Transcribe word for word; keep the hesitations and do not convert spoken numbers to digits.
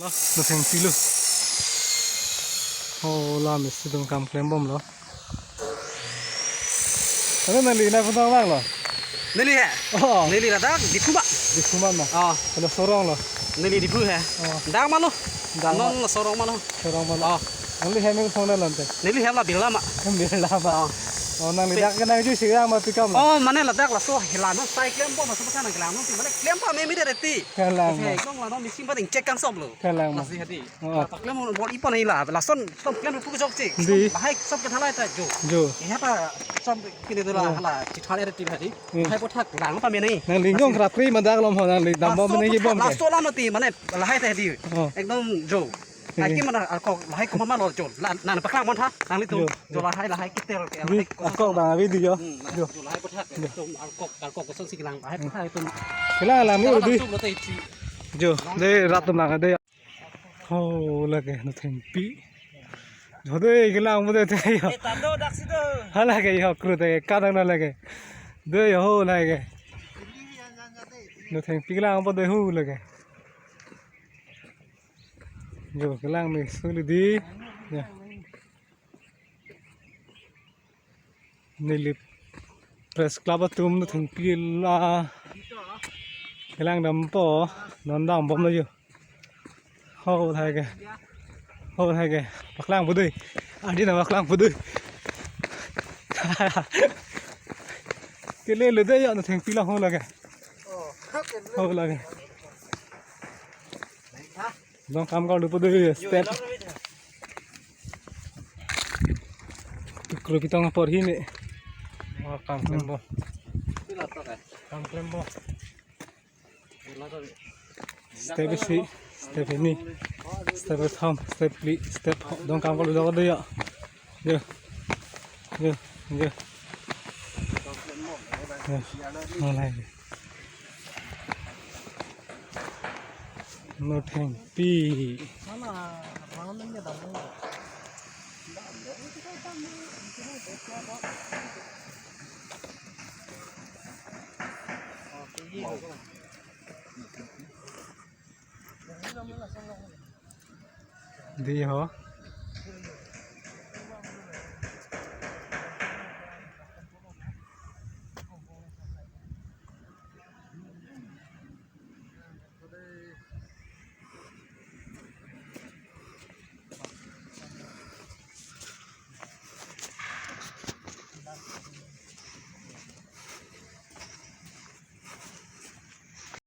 Lo, lo thengpi lo. Oh, la mistri atum kam klembomlo. Ano nangli nangpudun vanglo? Neli he? Oh. Neli ladak Diphu ma. Diphu ma ma? Oh. Lo sorong lo? Neli Diphu he. Oh. Dak ma lo? Dak ma. Non lo sorong ma lo? Sorong ma lo. Oh. Nangli hem kosonlo ante? Neli hem la Birla ma. Birla ma. Oh. Oh, nangli dak ke nangjuisi vang ma pi kam lo? Oh, mane ladak laso hela non sai klembom, laso pakan nang kelang non ti, mane klem pame mide reti. Kelang ma. He, kong la non mixing pa ding check kan sop lo. Kelang ma. Lasi hadi. Oh. Paklem bol-i pon la, lason som klem pu jok chik. Di. Lahai som ke thalai ta jo. Jo. Iha ta som kini dola. Oh. Hala chithal er ti hadi. Hmm. Lahai pothak lang pame nai. Nangli jong krapri ma dak lom ho, nangli dambom. Laso mene ki bom ke. Laso la mati mane lahai ta hadi. Oh. Ekdom jo. Hmm. Aki mana arkok lahai kuma ma lo jo. La nang paklang mon tha nanglitum. Jo. Jo lahai lahai kitel ke. Di, lahai ko arkok bang abi di jo. Hmm, jo. Jo lahai pothak. Jo. Tum arkok, arkok kosonsi kelang lahai pothak itum. Kelang lang mi di. Langsung lo ta iti. Jo, de rat atum lang de. Ho lake nothengpi. Jode kelang bode te yo. Eh, tando daksi do. Halake yo kru te kadang na lake. De yo ho lake. Nothengpi kelang bode ho lake. Jo kelang me suli di. Ya. Nilip Press Club atum nothengpi la kelang dampo, non dambomlo jo. Ho hai ke. Ho hai ke. Paklang pudui. Adi na paklang pudui. Kele le de yo nothengpi la ho lake. Ho lake. Dong kam kal dupo dulu ya, step. Kru pitong apor hini. Oh, kam klembo. Kam klembo. Step isi, step ini. Step kethom, step phli, step dong kam kal dupo dulu ya. Yo. Yo, yo. Yo. Mulai. Nothengpi. Di ho.